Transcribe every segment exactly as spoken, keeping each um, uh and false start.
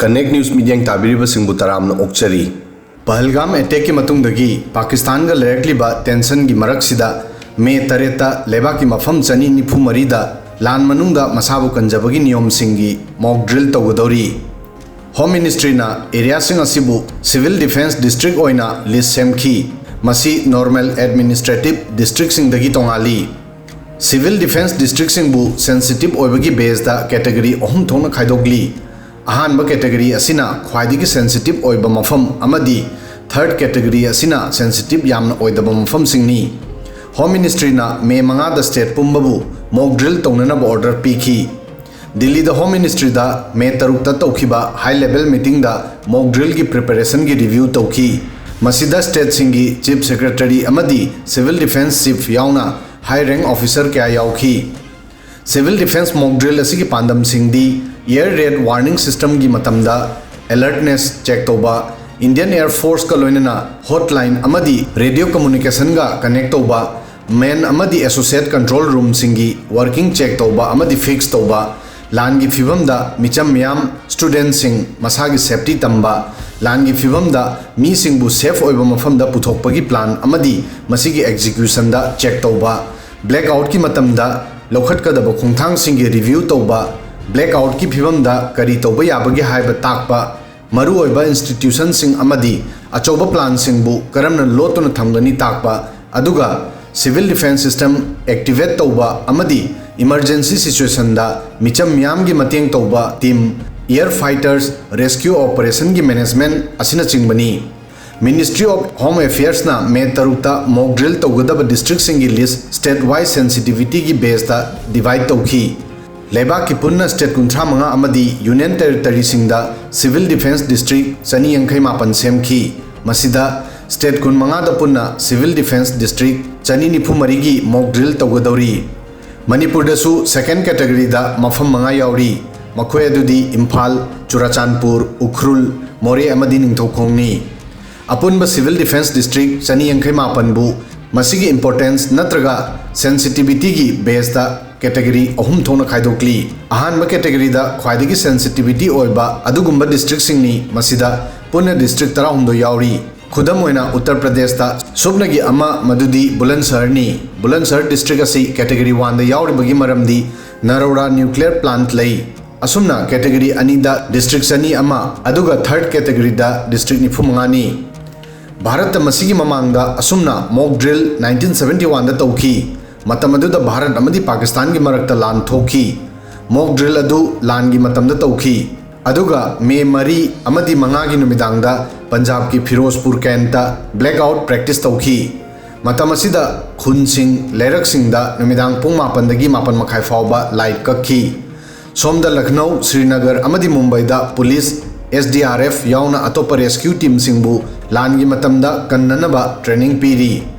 Connect News ꯃꯤꯠꯌꯦꯡ ꯇꯥꯕꯤꯔꯤꯕꯁꯤꯡꯕꯨ ꯇꯔꯥꯝꯅ ꯑꯣꯛꯆꯔꯤ꯫ ꯄꯍꯜꯒꯥꯝ ꯑꯦꯇꯦꯛꯀꯤ ꯃꯇꯨꯡꯗꯒꯤ ꯄꯥꯀꯤꯁꯇꯥꯟꯒ ꯂꯩꯔꯛꯂꯤꯕ ꯇꯦꯟꯁꯟꯒꯤ ꯃꯔꯛꯁꯤꯗ ꯃꯦ ꯇꯔꯦꯠꯇ ꯂꯩꯕꯥꯛꯀꯤ ꯃꯐꯝ ꯆꯅꯤ ꯅꯤꯐꯨ ꯃꯔꯤꯗ ꯂꯥꯟ ꯃꯅꯨꯡꯗ ꯃꯁꯥꯕꯨ ꯀꯟꯖꯕꯒꯤ ꯅꯤꯌꯣꯝꯁꯤꯡꯒꯤ ꯃꯣꯛ ꯗ꯭ꯔꯤꯜ ꯇꯧꯒꯗꯧꯔꯤ꯫ ꯍꯣꯝ ꯃꯤꯅꯤꯁꯇ꯭ꯔꯤꯅ ꯑꯦꯔꯤꯌꯥꯁꯤꯡ ꯑꯁꯤꯕꯨ ꯁꯤꯚꯤꯜ ꯗꯤꯐꯦꯟꯁ ꯗꯤꯁꯇ꯭ꯔꯤꯛ ꯑꯣꯏꯅ ꯂꯤꯁ ꯁꯦꯝꯈꯤ꯫ ꯃꯁꯤ ꯅꯣꯔꯃꯦꯜ ꯑꯦꯗꯃꯤꯅꯤꯁꯇ꯭ꯔꯦꯇꯤꯚ ꯗꯤꯁꯇ꯭ꯔꯤꯛꯁꯤꯡꯗꯒꯤ ꯇꯣꯉꯥꯜꯂꯤ꯫ ꯁꯤꯚꯤꯜ ꯗꯤꯐꯦꯟꯁ ꯗꯤꯁꯇ꯭ꯔꯤꯛꯁꯤꯡꯕꯨ ꯁꯦꯟꯁꯤꯇꯤꯚ ꯑꯣꯏꯕꯒꯤ ꯕꯦꯁꯇ ꯀꯦꯇꯒꯔꯤ ꯑꯍꯨꯝ ꯊꯣꯛꯅ ꯈꯥꯏꯗꯣꯛꯂꯤ꯫ ꯑꯍꯥꯟꯕ ꯀꯦꯇꯒꯔꯤ ꯑꯁꯤꯅ ꯈ꯭ꯋꯥꯏꯗꯒꯤ ꯁꯦꯟꯁꯤꯇꯤꯚ ꯑꯣꯏꯕ ꯃꯐꯝ ꯑꯃꯗꯤ ꯊꯔꯗ ꯀꯦꯇꯒꯔꯤ ꯑꯁꯤꯅ ꯁꯦꯟꯁꯤꯇꯤꯚ ꯌꯥꯝꯅ ꯑꯣꯏꯗꯕ ꯃꯐꯝꯁꯤꯡꯅꯤ꯫ ꯍꯣꯝ ꯃꯤꯅꯤꯁꯇ꯭ꯔꯤꯅ ꯃꯦ ꯃꯉꯥꯗ ꯁ꯭ꯇꯦꯠ ꯄꯨꯝꯕꯕꯨ ꯃꯣꯛ ꯗ꯭ꯔꯤꯜ ꯇꯧꯅꯅꯕ ꯑꯣꯔꯗꯔ ꯄꯤꯈꯤ꯫ ꯗꯤꯜꯂꯤꯗ ꯍꯣꯝ ꯃꯤꯅꯤꯁꯇ꯭ꯔꯤꯗ ꯃꯦ ꯇꯔꯨꯛꯇ ꯇꯧꯈꯤꯕ ꯍꯥꯏ ꯂꯦꯚꯦꯜ ꯃꯤꯇꯤꯡꯗ ꯃꯣꯛ ꯗ꯭ꯔꯤꯜꯒꯤ ꯄ꯭ꯔꯤꯄꯦꯔꯦꯁꯟꯒꯤ ꯔꯤꯚ꯭ꯌꯨ ꯇꯧꯈꯤ꯫ ꯃꯁꯤꯗ ꯁ꯭ꯇꯦꯠꯁꯤꯡꯒꯤ ꯆꯤꯐ ꯁꯦꯀ꯭ꯔꯦꯇꯔꯤ ꯑꯃꯗꯤ ꯁꯤꯚꯤꯜ ꯗꯤꯐꯦꯟꯁ ꯆꯤꯐ ꯌꯥꯎꯅ ꯍꯥꯏ ꯔꯦꯡꯛ ꯑꯣꯐꯤꯁꯔ ꯀꯌꯥ ꯌꯥꯎꯈꯤ꯫ ꯁꯤꯚꯤꯜ ꯗꯤꯐꯦꯟꯁ ꯃꯣꯛ ꯗ꯭ꯔꯤꯜ ꯑꯁꯤꯒꯤ ꯄꯥꯟꯗꯝꯁꯤꯡꯗꯤ ꯑꯦꯌꯔ ꯔꯦꯗ ꯋꯥꯔꯅꯤꯡ ꯁꯤꯁꯇꯝꯒꯤ ꯃꯇꯝꯗ ꯑꯦꯂꯔꯠꯅꯦꯁ ꯆꯦꯛ ꯇꯧꯕ, ꯏꯟꯗꯤꯌꯟ ꯑꯦꯌꯔ ꯐꯣꯔꯁꯀ ꯂꯣꯏꯅꯅ ꯍꯣꯠꯂꯥꯏꯟ ꯑꯃꯗꯤ ꯔꯦꯗꯤꯑꯣ ꯀꯝꯃꯨꯅꯤꯀꯦꯁꯟꯒ ꯀꯅꯦꯛ ꯇꯧꯕ, ꯃꯦꯟ ꯑꯃꯗꯤ ꯑꯦꯁꯣꯁꯤꯌꯦꯠ ꯀꯟꯇ꯭ꯔꯣꯜ ꯔꯨꯝꯁꯤꯡꯒꯤ ꯋꯥꯔꯀꯤꯡ ꯆꯦꯛ ꯇꯧꯕ ꯑꯃꯗꯤ ꯐꯤꯛꯁ ꯇꯧꯕ, ꯂꯥꯟꯒꯤ ꯐꯤꯚꯝꯗ ꯃꯤꯆꯝ ꯃꯤꯌꯥꯝ, ꯁ꯭ꯇꯨꯗꯦꯟꯠꯁꯤꯡ ꯃꯁꯥꯒꯤ ꯁꯦꯐꯇꯤ ꯇꯝꯕ, ꯂꯥꯟꯒꯤ ꯐꯤꯚꯝꯗ ꯃꯤꯁꯤꯡꯕꯨ ꯁꯦꯐ ꯑꯣꯏꯕ ꯃꯐꯝꯗ ꯄꯨꯊꯣꯛꯄꯒꯤ ꯄ꯭ꯂꯥꯟ ꯑꯃꯗꯤ ꯃꯁꯤꯒꯤ ꯑꯦꯛꯖꯤꯀ꯭ꯌꯨꯁꯟꯗ ꯆꯦꯛ ꯇꯧꯕ, ꯕ꯭ꯂꯦꯛ ꯑꯥꯎꯠꯀꯤ ꯃꯇꯝꯗ ꯂꯧꯈꯠꯀꯗꯕ ꯈꯣꯡꯊꯥꯡꯁꯤꯡꯒꯤ ꯔꯤꯚ꯭ꯌꯨ ꯇꯧꯕ, ꯕ꯭ꯂꯦꯛ ꯑꯥꯎꯠꯀꯤ ꯐꯤꯚꯝꯗ ꯀꯔꯤ ꯇꯧꯕ ꯌꯥꯕꯒꯦ ꯍꯥꯏꯕ ꯇꯥꯛꯄ, ꯃꯔꯨꯑꯣꯏꯕ ꯏꯟꯁꯇꯤꯇ꯭ꯌꯨꯁꯟꯁꯤꯡ ꯑꯃꯗꯤ ꯑꯆꯧꯕ ꯄ꯭ꯂꯥꯟꯁꯤꯡꯕꯨ ꯀꯔꯝꯅ ꯂꯣꯠꯇꯨꯅ ꯊꯝꯒꯅꯤ ꯇꯥꯛꯄ, ꯑꯗꯨꯒ ꯁꯤꯚꯤꯜ ꯗꯤꯐꯦꯟꯁ ꯁꯤꯁꯇꯦꯝ ꯑꯦꯛꯇꯤꯚꯦꯠ ꯇꯧꯕ ꯑꯃꯗꯤ ꯏꯃꯔꯖꯦꯟꯁꯤ ꯁꯤꯆꯨꯋꯦꯁꯟꯗ ꯃꯤꯆꯝ ꯃꯤꯌꯥꯝꯒꯤ ꯃꯇꯦꯡ ꯇꯧꯕ ꯇꯤꯝ, ꯑꯦꯌꯔ ꯐꯥꯏꯇꯔꯁ, ꯔꯦꯁꯀ꯭ꯌꯨ ꯑꯣꯄꯔꯦꯁꯟꯒꯤ ꯃꯦꯅꯦꯖꯃꯦꯟꯠ ꯑꯁꯤꯅꯆꯤꯡꯕꯅꯤ꯫ ꯃꯤꯅꯤꯁꯇ꯭ꯔꯤ ꯑꯣꯐ ꯍꯣꯝ ꯑꯦꯐꯤꯌꯔꯁꯅ ꯃꯦ ꯇꯔꯨꯛꯇ ꯃꯣꯛ ꯗ꯭ꯔꯤꯜ ꯇꯧꯒꯗꯕ ꯗꯤꯁꯇ꯭ꯔꯤꯛꯁꯤꯡꯒꯤ ꯂꯤꯁ ꯁ꯭ꯇꯦꯠ ꯋꯥꯏꯖ ꯁꯦꯟꯁꯤꯇꯤꯚꯤꯇꯤꯒꯤ ꯕꯦꯁꯇ ꯗꯤꯚꯥꯏꯗ ꯇꯧꯈꯤ꯫ ꯂꯩꯕꯥꯛꯀꯤ ꯄꯨꯟꯅ ꯁ꯭ꯇꯦꯠ ꯀꯨꯟꯊ꯭ꯔꯥ ꯃꯉꯥ ꯑꯃꯗꯤ ꯌꯨꯅꯤꯌꯟ ꯇꯦꯔꯤꯇꯔꯤꯁꯤꯡꯗ ꯁꯤꯚꯤꯜ ꯗꯤꯐꯦꯟꯁ ꯗꯤꯁꯇ꯭ꯔꯤꯛ ꯆꯅꯤ ꯌꯥꯡꯈꯩ ꯃꯥꯄꯟ ꯁꯦꯝꯈꯤ꯫ ꯃꯁꯤꯗ ꯁ꯭ꯇꯦꯠ ꯀꯨꯟꯃꯉꯥꯗ ꯄꯨꯟꯅ ꯁꯤꯚꯤꯜ ꯗꯤꯐꯦꯟꯁ ꯗꯤꯁꯇ꯭ꯔꯤꯛ ꯆꯅꯤ ꯅꯤꯐꯨ ꯃꯔꯤꯒꯤ ꯃꯣꯛ ꯗ꯭ꯔꯤꯜ ꯇꯧꯒꯗꯧꯔꯤ꯫ ꯃꯅꯤꯄꯨꯔꯗꯁꯨ ꯁꯦꯀꯦꯟ ꯀꯦꯇꯒꯔꯤꯗ ꯃꯐꯝ ꯃꯉꯥ ꯌꯥꯎꯔꯤ꯫ ꯃꯈꯣꯏ ꯑꯗꯨꯗꯤ ꯏꯝꯐꯥꯜ, ꯆꯨꯔꯥꯆꯥꯟꯄꯨꯔ, ꯎꯈ꯭ꯔꯨꯜ, ꯃꯣꯔꯦ ꯑꯃꯗꯤ ꯅꯤꯡꯊꯧꯈꯣꯡꯅꯤ꯫ ꯑꯄꯨꯟꯕ ꯁꯤꯚꯤꯜ ꯗꯤꯐꯦꯟꯁ ꯗꯤꯁꯇ꯭ꯔꯤꯛ ꯆꯅꯤ ꯌꯥꯡꯈꯩ ꯃꯥꯄꯟꯕꯨ ꯃꯁꯤꯒꯤ importance ꯅꯠꯇ꯭ꯔꯒ sensitivityꯒꯤ baseꯇ category ꯑꯍꯨꯝ ꯊꯣꯛꯅ ꯈꯥꯏꯗꯣꯛꯂꯤ꯫ ꯑꯍꯥꯟꯕ categoryꯗ ꯈ꯭ꯋꯥꯏꯗꯒꯤ sensitivity ꯑꯣꯏꯕ ꯑꯗꯨꯒꯨꯝꯕ districtꯁꯤꯡꯅꯤ꯫ ꯃꯁꯤꯗ ꯄꯨꯟꯅ district ꯇꯔꯥꯍꯨꯝꯗꯣꯏ ꯌꯥꯎꯔꯤ꯫ ꯈꯨꯗꯝ ꯑꯣꯏꯅ ꯎꯠꯇꯔ ꯄ꯭ꯔꯗꯦꯁꯇ ꯁꯨꯞꯅꯒꯤ ꯑꯃ, ꯃꯗꯨꯗꯤ ꯕꯨꯂꯟꯁꯍꯔꯅꯤ꯫ ꯕꯨꯂꯟꯁꯍꯔ district ꯑꯁꯤ category oneꯗ ꯌꯥꯎꯔꯤꯕꯒꯤ ꯃꯔꯝꯗꯤ ꯅꯔꯧꯔꯥ nuclear plant ꯂꯩ꯫ ꯑꯁꯨꯝꯅ category ꯑꯅꯤꯗ district ꯆꯅꯤ ꯑꯃ, ꯑꯗꯨꯒ third categoryꯗ district ꯅꯤꯐꯨ ꯃꯉꯥꯅꯤ꯫ ꯚꯥꯔꯠꯇ ꯃꯁꯤꯒꯤ ꯃꯃꯥꯡꯗ ꯑꯁꯨꯝꯅ mock drill nineteen seventy oneꯗ ꯇꯧꯈꯤ꯫ ꯃꯇꯝ ꯑꯗꯨꯗ ꯚꯥꯔꯠ ꯑꯃꯗꯤ ꯄꯥꯀꯤꯁꯇꯥꯟꯒꯤ ꯃꯔꯛꯇ ꯂꯥꯟ ꯊꯣꯛꯈꯤ꯫ Mock drill ꯑꯗꯨ ꯂꯥꯟꯒꯤ ꯃꯇꯝꯗ ꯇꯧꯈꯤ꯫ ꯑꯗꯨꯒ ꯃꯦ ꯃꯔꯤ ꯑꯃꯗꯤ ꯃꯉꯥꯒꯤ ꯅꯨꯃꯤꯗꯥꯡꯗ ꯄꯟꯖꯥꯕꯀꯤ ꯐꯤꯔꯣꯖꯄꯨꯔ ꯀꯦꯟꯇ blackout practice ꯇꯧꯈꯤ꯫ ꯃꯇꯝ ꯑꯁꯤꯗ ꯈꯨꯟꯁꯤꯡ, ꯂꯩꯔꯛꯁꯤꯡꯗ ꯅꯨꯃꯤꯗꯥꯡ ꯄꯨꯡ ꯃꯥꯄꯟꯗꯒꯤ ꯃꯥꯄꯟ ꯃꯈꯥꯏ ꯐꯥꯎꯕ light ꯀꯛꯈꯤ꯫ ꯁꯣꯝꯗ ꯂꯈꯅꯧ, ꯁ꯭ꯔꯤꯅꯒꯔ ꯑꯃꯗꯤ ꯃꯨꯝꯕꯩꯗ ꯄꯨꯂꯤꯁ, SDRF ꯌꯥꯎꯅ ꯑꯇꯣꯞꯄ rescue teamꯁꯤꯡꯕꯨ ꯂꯥꯟꯒꯤ ꯃꯇꯝꯗ ꯀꯟꯅꯅꯕ training ꯄꯤꯔꯤ꯫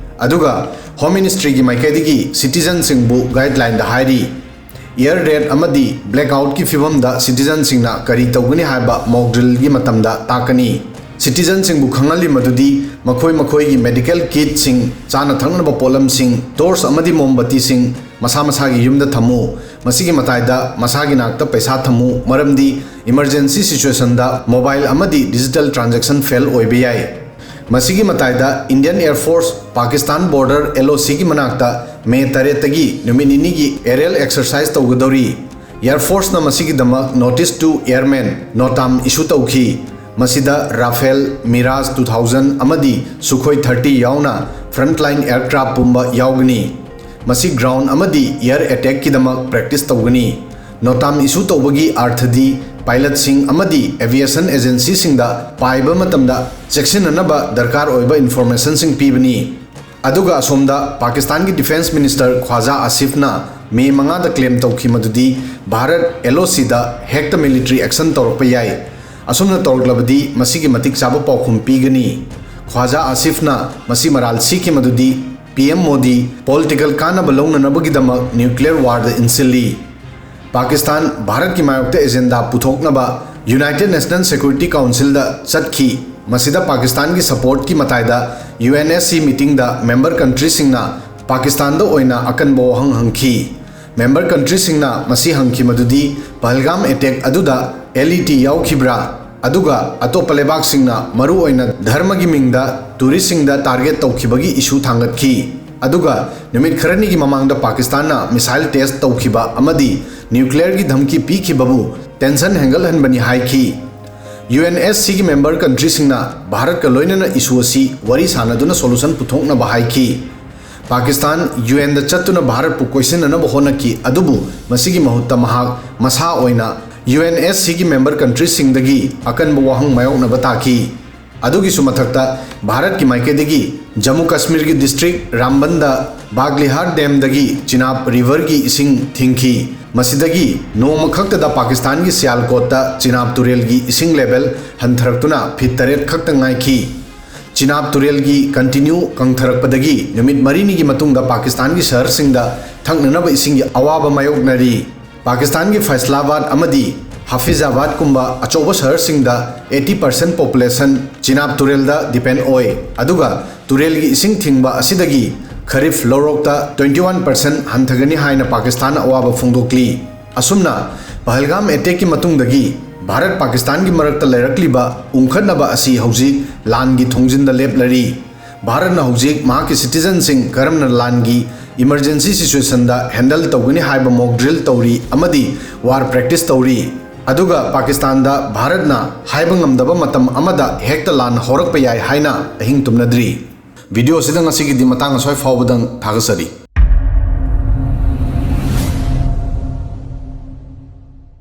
ꯑꯗꯨꯒ Home Ministryꯒꯤ ꯃꯥꯏꯀꯩꯗꯒꯤ citizenꯁꯤꯡꯕꯨ guidelineꯗ ꯍꯥꯏꯔꯤ꯫ Air raid ꯑꯃꯗꯤ blackoutꯀꯤ ꯐꯤꯚꯝꯗ citizenꯁꯤꯡꯅ ꯀꯔꯤ ꯇꯧꯒꯅꯤ ꯍꯥꯏꯕ mock drillꯒꯤ ꯃꯇꯝꯗ ꯇꯥꯛꯀꯅꯤ꯫ Citizenꯁꯤꯡꯕꯨ ꯈꯪꯍꯜꯂꯤ ꯃꯗꯨꯗꯤ ꯃꯈꯣꯏ ꯃꯈꯣꯏꯒꯤ medical kitꯁꯤꯡ, ꯆꯥꯅ ꯊꯛꯅꯕ ꯄꯣꯠꯂꯝꯁꯤꯡ, torch ꯑꯃꯗꯤ ꯃꯣꯝꯕꯇꯤꯁꯤꯡ ꯃꯁꯥ ꯃꯁꯥꯒꯤ ꯌꯨꯝꯗ ꯊꯝꯃꯨ꯫ ꯃꯁꯤꯒꯤ ꯃꯇꯥꯏꯗ ꯃꯁꯥꯒꯤ ꯅꯥꯛꯇ ꯄꯩꯁꯥ ꯊꯝꯃꯨ, ꯃꯔꯝꯗꯤ emergency situationꯗ mobile ꯑꯃꯗꯤ digital transaction fail ꯑꯣꯏꯕ ꯌꯥꯏ꯫ ꯃꯁꯤꯒꯤ ꯃꯇꯥꯏꯗ Indian Air Force, Pakistan border LOCꯒꯤ ꯃꯅꯥꯛꯇ ꯃꯦ ꯇꯔꯦꯠꯇꯒꯤ ꯅꯨꯃꯤꯠ ꯅꯤꯅꯤꯒꯤ aerial exercise ꯇꯧꯒꯗꯧꯔꯤ꯫ Air Forceꯅ ꯃꯁꯤꯒꯤꯗꯃꯛ notice to airmen, NOTAM issue ꯇꯧꯈꯤ꯫ ꯃꯁꯤꯗ Rafale, Mirage two thousand ꯑꯃꯗꯤ Sukhoi thirty ꯌꯥꯎꯅ frontline aircraft ꯄꯨꯝꯕ ꯌꯥꯎꯒꯅꯤ꯫ ꯃꯁꯤ ground ꯑꯃꯗꯤ air attackꯀꯤꯗꯃꯛ practice ꯇꯧꯒꯅꯤ꯫ NOTAM issue ꯇꯧꯕꯒꯤ ꯑꯔꯊꯗꯤ pilotꯁꯤꯡ ꯑꯃꯗꯤ aviation agencyꯁꯤꯡꯗ ꯄꯥꯏꯕ ꯃꯇꯝꯗ ꯆꯦꯛꯁꯤꯟꯅꯅꯕ ꯗꯔꯀꯥꯔ ꯑꯣꯏꯕ informationꯁꯤꯡ ꯄꯤꯕꯅꯤ꯫ ꯑꯗꯨꯒ ꯑꯁꯣꯝꯗ ꯄꯥꯀꯤꯁꯇꯥꯟꯒꯤ Defence Minister ꯈ꯭ꯋꯥꯖꯥ ꯑꯥꯁꯤꯐꯅ ꯃꯦ ꯃꯉꯥꯗ claim ꯇꯧꯈꯤ ꯃꯗꯨꯗꯤ ꯚꯥꯔꯠ LOCꯗ ꯍꯦꯛꯇ military action ꯇꯧꯔꯛꯄ ꯌꯥꯏ꯫ ꯑꯁꯨꯝꯅ ꯇꯧꯔꯛꯂꯕꯗꯤ ꯃꯁꯤꯒꯤ ꯃꯇꯤꯛ ꯆꯥꯕ ꯄꯥꯎꯈꯨꯝ ꯄꯤꯒꯅꯤ꯫ ꯈ꯭ꯋꯥꯖꯥ ꯑꯥꯁꯤꯐꯅ ꯃꯁꯤ ꯃꯔꯥꯜ ꯁꯤꯈꯤ ꯃꯗꯨꯗꯤ PM ꯃꯣꯗꯤ political ꯀꯥꯟꯅꯕ ꯂꯧꯅꯅꯕꯒꯤꯗꯃꯛ nuclear warꯗ ꯏꯟꯁꯤꯜꯂꯤ꯫ ꯄꯥꯀꯤꯁꯇꯥꯟ ꯚꯥꯔꯠꯀꯤ ꯃꯥꯌꯣꯛꯇ agenda ꯄꯨꯊꯣꯛꯅꯕ United National Security Councilꯗ ꯆꯠꯈꯤ꯫ ꯃꯁꯤꯗ ꯄꯥꯀꯤꯁꯇꯥꯟꯒꯤ ꯁꯄꯣꯔꯠꯀꯤ ꯃꯇꯥꯏꯗ ꯌꯨ ꯑꯦꯟ ꯑꯦꯁ ꯁꯤ ꯃꯤꯇꯤꯡꯗ ꯃꯦꯝꯕꯔ ꯀꯟꯇ꯭ꯔꯤꯁꯤꯡꯅ ꯄꯥꯀꯤꯁꯇꯥꯟꯗ ꯑꯣꯏꯅ ꯑꯀꯟꯕ ꯋꯥꯍꯪ ꯍꯪꯈꯤ꯫ ꯃꯦꯝꯕꯔ ꯀꯟꯇ꯭ꯔꯤꯁꯤꯡꯅ ꯃꯁꯤ ꯍꯪꯈꯤ ꯃꯗꯨꯗꯤ ꯄꯍꯜꯒꯥꯝ ꯑꯦꯇꯦꯛ ꯑꯗꯨꯗ ꯑꯦꯜ ꯏ ꯇꯤ ꯌꯥꯎꯈꯤꯕ꯭ꯔꯥ? ꯑꯗꯨꯒ ꯑꯇꯣꯞꯄ ꯂꯩꯕꯥꯛꯁꯤꯡꯅ ꯃꯔꯨꯑꯣꯏꯅ ꯙꯔꯃꯒꯤ ꯃꯤꯡꯗ ꯇꯨꯔꯤꯁꯁꯤꯡꯗ ꯇꯥꯔꯒꯦꯠ ꯇꯧꯈꯤꯕꯒꯤ ꯏꯁꯨ ꯊꯥꯡꯒꯠꯈꯤ꯫ ꯑꯗꯨꯒ ꯅꯨꯃꯤꯠ ꯈꯔꯅꯤꯒꯤ ꯃꯃꯥꯡꯗ ꯄꯥꯀꯤꯁꯇꯥꯟꯅ ꯃꯤꯁꯥꯏꯜ ꯇꯦꯁ ꯇꯧꯈꯤꯕ ꯑꯃꯗꯤ ꯅ꯭ꯌꯨꯀ꯭ꯂꯤꯌꯔꯒꯤ ꯙꯝꯀꯤ ꯄꯤꯈꯤꯕꯕꯨ ꯇꯦꯟꯁꯟ ꯍꯦꯟꯒꯠꯍꯟꯕꯅꯤ ꯍꯥꯏꯈꯤ꯫ ꯌꯨ ꯑꯦꯟ ꯑꯦꯁ ꯁꯤꯒꯤ ꯃꯦꯝꯕꯔ ꯀꯟꯇ꯭ꯔꯤꯁꯤꯡꯅ ꯚꯥꯔꯠꯀ ꯂꯣꯏꯅꯅ ꯏꯁꯨ ꯑꯁꯤ ꯋꯥꯔꯤ ꯁꯥꯟꯅꯗꯨꯅ ꯁꯣꯂꯨꯁꯟ ꯄꯨꯊꯣꯛꯅꯕ ꯍꯥꯏꯈꯤ꯫ ꯄꯥꯀꯤꯁꯇꯥꯟ ꯌꯨ ꯑꯦꯟꯗ ꯆꯠꯇꯨꯅ ꯚꯥꯔꯠꯄꯨ ꯀꯣꯏꯁꯤꯟꯅꯅꯕ ꯍꯣꯠꯅꯈꯤ, ꯑꯗꯨꯕꯨ ꯃꯁꯤꯒꯤ ꯃꯍꯨꯠꯇ ꯃꯍꯥꯛ ꯃꯁꯥ ꯑꯣꯏꯅ ꯌꯨ ꯑꯦꯟ ꯑꯦꯁ ꯁꯤꯒꯤ ꯃꯦꯝꯕꯔ ꯀꯟꯇ꯭ꯔꯤꯁꯤꯡꯗꯒꯤ ꯑꯀꯟꯕ ꯋꯥꯍꯪ ꯃꯥꯌꯣꯛꯅꯕ ꯇꯥꯈꯤ꯫ ꯑꯗꯨꯒꯤꯁꯨ ꯃꯊꯛꯇ ꯚꯥꯔꯠꯀꯤ ꯃꯥꯏꯀꯩꯗꯒꯤ ꯖꯝꯃꯨ ꯀꯥꯁꯃꯤꯔꯒꯤ ꯗꯤꯁꯇ꯭ꯔꯤꯛ ꯔꯥꯝꯕꯟꯗ ꯕꯥꯒꯂꯤꯍꯥꯔ ꯗꯦꯝꯗꯒꯤ ꯆꯤꯅꯥꯕ ꯔꯤꯚꯔꯒꯤ ꯏꯁꯤꯡ ꯊꯤꯡꯈꯤ꯫ ꯃꯁꯤꯗꯒꯤ ꯅꯣꯡꯃ ꯈꯛꯇꯗ ꯄꯥꯀꯤꯁꯇꯥꯟꯒꯤ ꯁꯤꯌꯥꯜꯀꯣꯠꯇ ꯆꯤꯅꯥꯕ ꯇꯨꯔꯦꯜꯒꯤ ꯏꯁꯤꯡ ꯂꯦꯚꯦꯜ ꯍꯟꯊꯔꯛꯇꯨꯅ ꯐꯤꯠ ꯇꯔꯦꯠ ꯈꯛꯇ ꯉꯥꯏꯈꯤ꯫ ꯆꯤꯅꯥꯕ ꯇꯨꯔꯦꯜꯒꯤ ꯀꯟꯇꯤꯅ꯭ꯌꯨ ꯀꯪꯊꯔꯛꯄꯗꯒꯤ ꯅꯨꯃꯤꯠ ꯃꯔꯤꯅꯤꯒꯤ ꯃꯇꯨꯡꯗ ꯄꯥꯀꯤꯁꯇꯥꯟꯒꯤ ꯁꯍꯔꯁꯤꯡꯗ ꯊꯛꯅꯅꯕ ꯏꯁꯤꯡꯒꯤ ꯑꯋꯥꯕ ꯃꯥꯌꯣꯛꯅꯔꯤ꯫ ꯄꯥꯀꯤꯁꯇꯥꯟꯒꯤ ꯐꯩꯁꯂꯥꯕꯥꯗ ꯑꯃꯗꯤ ꯍꯥꯐꯤꯖꯥꯕꯥꯗꯀꯨꯝꯕ ꯑꯆꯧꯕ ꯁꯍꯔꯁꯤꯡꯗ eighty percent population ꯆꯤꯅꯥꯕ ꯇꯨꯔꯦꯜꯗ depend ꯑꯣꯏ, ꯑꯗꯨꯒ ꯇꯨꯔꯦꯜꯒꯤ ꯏꯁꯤꯡ ꯊꯤꯡꯕ ꯑꯁꯤꯗꯒꯤ ꯈꯔꯤꯐ ꯂꯧꯔꯣꯛꯇ twenty one percent ꯍꯟꯊꯒꯅꯤ ꯍꯥꯏꯅ ꯄꯥꯀꯤꯁꯇꯥꯟꯅ ꯑꯋꯥꯕ ꯐꯣꯡꯗꯣꯛꯂꯤ꯫ ꯑꯁꯨꯝꯅ ꯄꯍꯜꯒꯥꯝ ꯑꯦꯇꯦꯛꯀꯤ ꯃꯇꯨꯡꯗꯒꯤ ꯚꯥꯔꯠ ꯄꯥꯀꯤꯁꯇꯥꯟꯒꯤ ꯃꯔꯛꯇ ꯂꯩꯔꯛꯂꯤꯕ ꯎꯪꯈꯠꯅꯕ ꯑꯁꯤ ꯍꯧꯖꯤꯛ ꯂꯥꯟꯒꯤ ꯊꯣꯡꯖꯤꯟꯗ ꯂꯦꯞꯂꯔꯤ꯫ ꯚꯥꯔꯠꯅ ꯍꯧꯖꯤꯛ ꯃꯍꯥꯛꯀꯤ ꯁꯤꯇꯤꯖꯟꯁꯤꯡ ꯀꯔꯝꯅ ꯂꯥꯟꯒꯤ ꯏꯃꯔꯖꯦꯟꯁꯤ ꯁꯤꯆꯨꯋꯦꯁꯟꯗ ꯍꯦꯟꯗꯜ ꯇꯧꯒꯅꯤ ꯍꯥꯏꯕ ꯃꯣꯛ ꯗ꯭ꯔꯤꯜ ꯇꯧꯔꯤ ꯑꯃꯗꯤ ꯋꯥꯔ ꯄ꯭ꯔꯦꯛꯇꯤꯁ ꯇꯧꯔꯤ꯫ ꯑꯗꯨꯒ ꯄꯥꯀꯤꯁꯇꯥꯟꯗ ꯚꯥꯔꯠꯅ ꯍꯥꯏꯕ ꯉꯝꯗꯕ ꯃꯇꯝ ꯑꯃꯗ ꯍꯦꯛꯇ ꯂꯥꯟ ꯍꯧꯔꯛꯄ ꯌꯥꯏ ꯍꯥꯏꯅ ꯑꯍꯤꯡ ꯇꯨꯝꯅꯗ꯭ꯔꯤ꯫ ꯚꯤꯗꯤꯑꯣ ꯑꯁꯤꯗ ꯉꯁꯤꯒꯤꯗꯤ ꯃꯇꯥꯡ ꯑꯁ꯭ꯋꯥꯏ ꯐꯥꯎꯕꯗꯪ ꯊꯥꯒꯠꯆꯔꯤ꯫